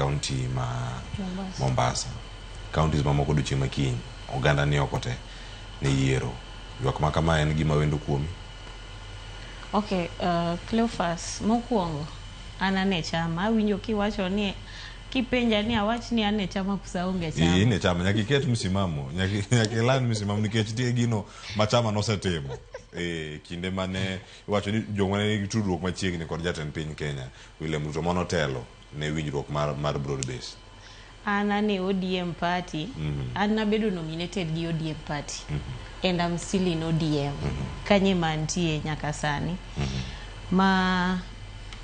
kaunti ma Mombasa. Mombasa. Counties mamoko odiochieng' ma kiny, oganda ni oko te ne yiero. Ywak ma kama en gima wendo kuomi? Okay, Cleophas, mokwongo an ane chama awinjo kiwacho ni kipenja ni awach ni an e chama koso aonge chama. In e chama, nyaka iket msimamo, nyaka iland msimamo nikech nitie gino ma chama nosetimo e kinde mane iwacho ni joma ne nigi tudruok machiegni kod jatend piny Kenya William Ruto manotelo ne winjruok mar broad base. An ane ODM party. An nabedo nominated gi ODM party. And I'm still in ODM. Kanye mantie nyaka sani. Ma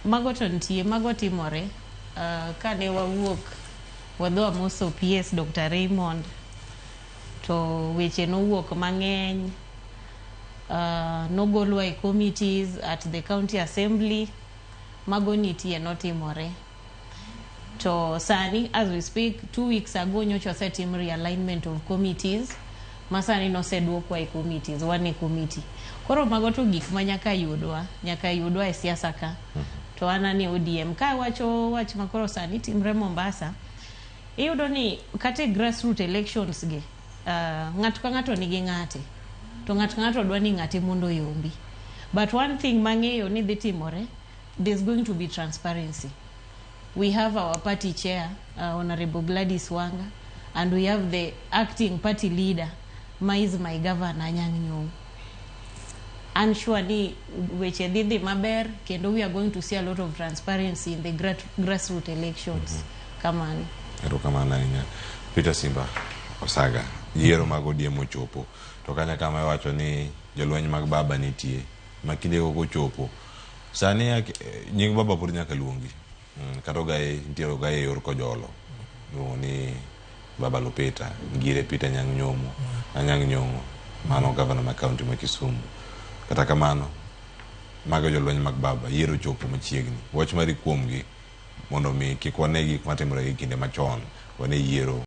mago to nitie, mago timore. Kane wawuok wadhi wamoso PS Dr. Raymond to weche nowuok mang'eny. Nogolwa e committees at the county assembly. Mago nitie notimore. To sani as we speak 2 weeks ago nyocha osetim realignment of committees ma sani noseduokwa e committees wan e committee koro mago to gik ma nyaka yudwa e siasa ka to an ane ODM ka wacho wach ma koro sani timre Mombasa iyudo ni kata e grassroot elections gi ng'ato ka ng'ato nigi ng'ate to ng'ato ka ng'ato dwa ni ng'ate mondo oyombi but one thing mang'eyo ni dhi timore, there's going to be transparency. We have our party chair, Honorable Gladys Wanga, and we have the acting party leader, ma is my governor, Anyang' Nyong'o. I'm sure ni weche dhi dhi maber kendo we are going to see a lot of transparency in the grassroots elections. Kamano. Erokamano ahinya. Peter Simba Osaga, yiero mag ODM ochopo. To kanya kama iwacho ni jolweny mag baba nitie ma kinde go kochopo. Sani nying baba pod nyaka luongi. Kata ogaye nitie ogaye e yor Kojolo. Iluongo ni Baba Lupita, Ngire Peter Anyang' Nyong'o, Anyang' Nyong'o, mano gavana ma kaunti ma Kisumu. Kata kamano, mago jolweny mag baba, yiero ochopo machiegni. Wach mari kuomgi mondo mi kik wane gik matimore e kinde machon, wane yiero.